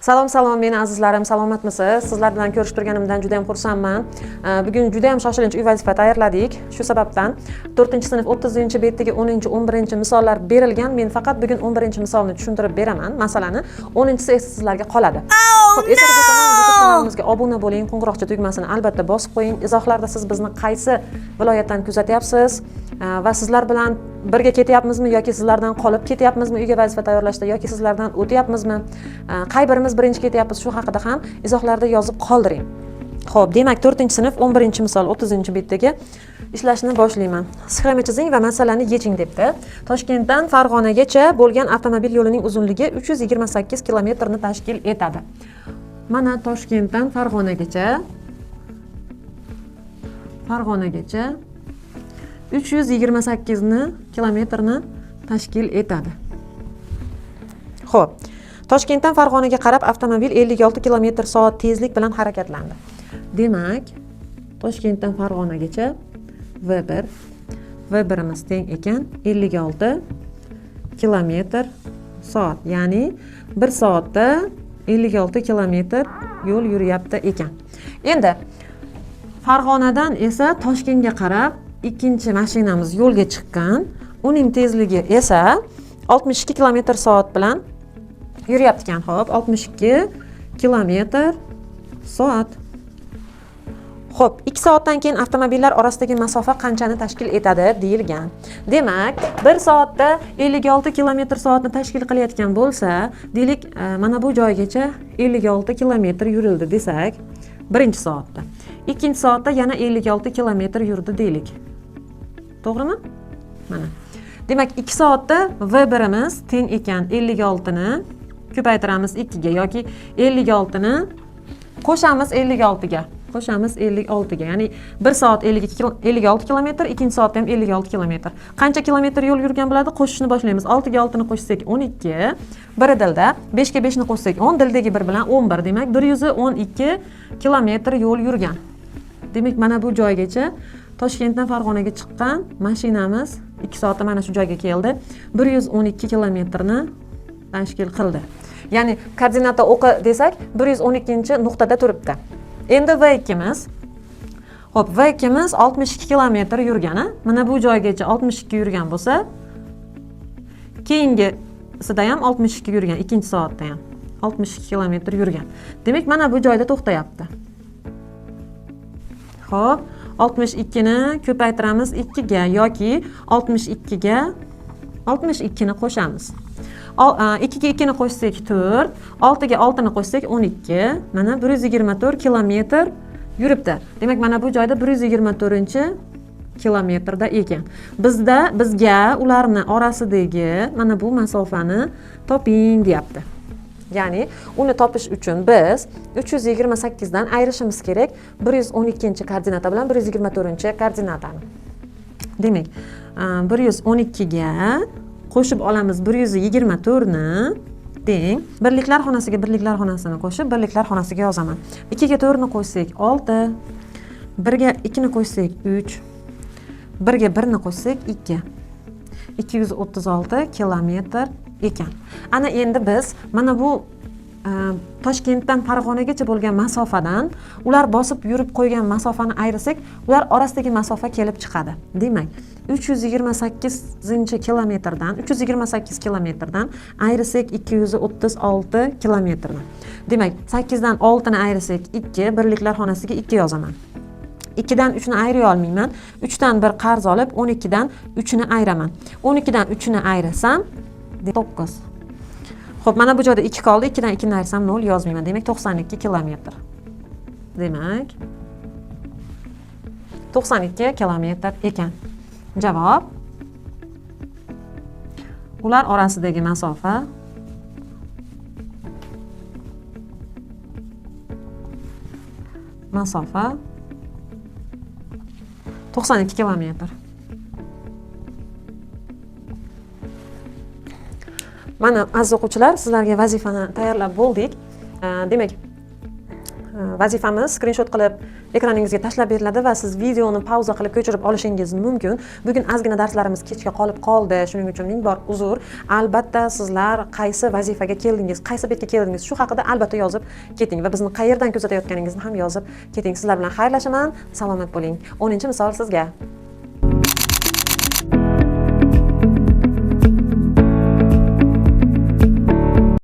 Salom, salom, meni azizlarim, salomatmisiz? Sizlar bilan ko'rishib turganimdan juda ham xursandman. Bugun juda ham shoshilinch uy vazifa tayyorladik. Shu sababdan 4-sinf 30-betdagi 10, 11 misollar berilgan. Men faqat bugun 11 misolni tushuntirib beraman. Masalani 10-si esa sizlarga qoladi. Xo'p, eslatib o'taman, YouTube kanalimizga obuna bo'ling, qo'ng'iroqcha tugmasini albatta bosib qo'ying. Izohlarda siz bizni qaysi viloyatdan kuzatyapsiz va sizlar bilan birga ketyapmizmi yoki sizlardan qolib ketyapmizmi uyga vazifa tayyorlashda yoki sizlardan o'tyapmizmi? Qay birimiz birinchi ketyapmiz, shu haqida ham izohlarda yozib qoldiring. Xo'p, demak, 4-sinf 11-misol 30-betdagi ishlashni boshlayman. Sxema chizing va masalani yeching debdi. Toshkentdan Farg'onagacha bo'lgan avtomobil yo'lining uzunligi 328 kilometrni tashkil etadi. Mana Toshkentdan Farg'onagacha 328 ni kilometrni tashkil etadi. Xo'p, Toshkentdan Farg'onaga qarab avtomobil 56 kilometr soat tezlik bilan harakatlandi. Demak, Toshkentdan Farg'onagacha V1, V1imiz teng ekan 56 kilometr soat, ya'ni 1 soatda 56 kilometr yo'l yuryapti ekan. Endi Farg'onadan esa Toshkentga qarab ikkinchi mashinamiz yo'lga chiqqan. Uning tezligi esa 62 kilometr soat bilan yuryapti ekan. Xo'p, 62 kilometr soat. Xo'p, 2 soatdan keyin avtomobillar orasidagi masofa qanchani tashkil etadi deyilgan. Demak, 1 soatda 56 kilometr soatni tashkil qilayotgan bo'lsa, deylik, mana bu joygacha 56 kilometr yurildi desak, birinchi soatda. Ikkinchi soatda yana 56 kilometr yurdi deylik. To'g'rimi? Mana. Demak, 2 soatda V1imiz teng ekan 56 ni ko'paytiramiz 2 ga yoki 56 ni qo'shamiz 56 ga. Qo'shamiz 56 ga. Ya'ni 1 soat 56 kilometr, ikkinchi soatda ham 56 kilometr. Qancha kilometr yo'l yurgan bo'ladi? Qo'shishni boshlaymiz. 6 ga 6 ni qo'shsak 12, biri dilda, 5 ga 5 ni qo'shsak 10, dildagi 1 bilan 11. Demak, 112 kilometr yo'l yurgan. Demak, mana bu joygacha Toshkentdan Farg'onaga chiqqan mashinamiz 2 soatda mana shu joyga keldi. 112 kilometrni tashkil qildi. Ya'ni koordinata o'qi desak, 112-nuqtada turibdi. Endi V2miz. Xo'p, V2miz 62 kilometr yurgani. Mana bu joygacha 62 yurgan bo'lsa, keyingisida ham 62 yurgan, ikkinchi soatda ham 62 kilometr yurgan. Demak, mana bu joyda to'xtayapti. Xo'p, 62 ni ko'paytiramiz 2 ga yoki 62 ga 62 ni qo'shamiz. 2 ga 2 ni qo'shsak 4, 6 ga 6 ni qo'shsak 12. Mana 124 kilometr yuribdi. Demak, mana bu joyda 124-kilometrda ekan. Bizga ularni orasidagi mana bu masofani toping deyapti. Ya'ni uni topish uchun biz 328 dan ayirishimiz kerak 112-koordinata bilan 124-koordinatani. Demak, 112 ga qo'shib olamiz 124 ni teng birliklar xonasiga birliklar xonasini qo'shib birliklar xonasiga yozaman. 2 ga 4 ni qo'shsak 6, 1 ga 2 ni qo'shsak 3, 1 ga 1 ni qo'shsak 2. 236 kilometr ekan. Ana endi biz mana bu Toshkentdan Farg'onagacha bo'lgan masofadan ular bosib yurib qo'ygan masofani ayirsak, ular orasidagi masofa kelib chiqadi. Demak, 328-kilometrdan 328 kilometrdan ayirsak 236 kilometrni. Demak, 8 dan 6 ni ayirsak 2, birliklar xonasiga 2 yozaman. 2 dan 3 ni ayira olmayman. 3 dan 1 qarz olib 12 dan 3 ni ayiraman. 12 dan 3 ni ayirasam 9. Xo'p, mana bu joyda 2 qoldi. 2 dan 2 ni ayirsam 0 yozmayman. Demak, 92 kilometr. Demak, 92 kilometr ekan. Javob: ular orasidagi masofa 92 kilometr. Mana aziz o'quvchilar, sizlarga vazifani tayyorlab bo'ldik. Demak, Vazifamiz skrinshot qilib ekraningizga tashlab beriladi va siz videoni pauza qilib ko'chirib olishingiz mumkin. Bugun ozgina darslarimiz kechga qolib qoldi, shuning uchun ming bor uzr. Albatta, sizlar qaysi vazifaga keldingiz, qaysi betga keldingiz, shu haqida albatta yozib keting va bizni qayerdan kuzatayotganingizni ham yozib keting. Sizlar bilan xayrlashaman, salomat bo'ling. 10-misol sizga.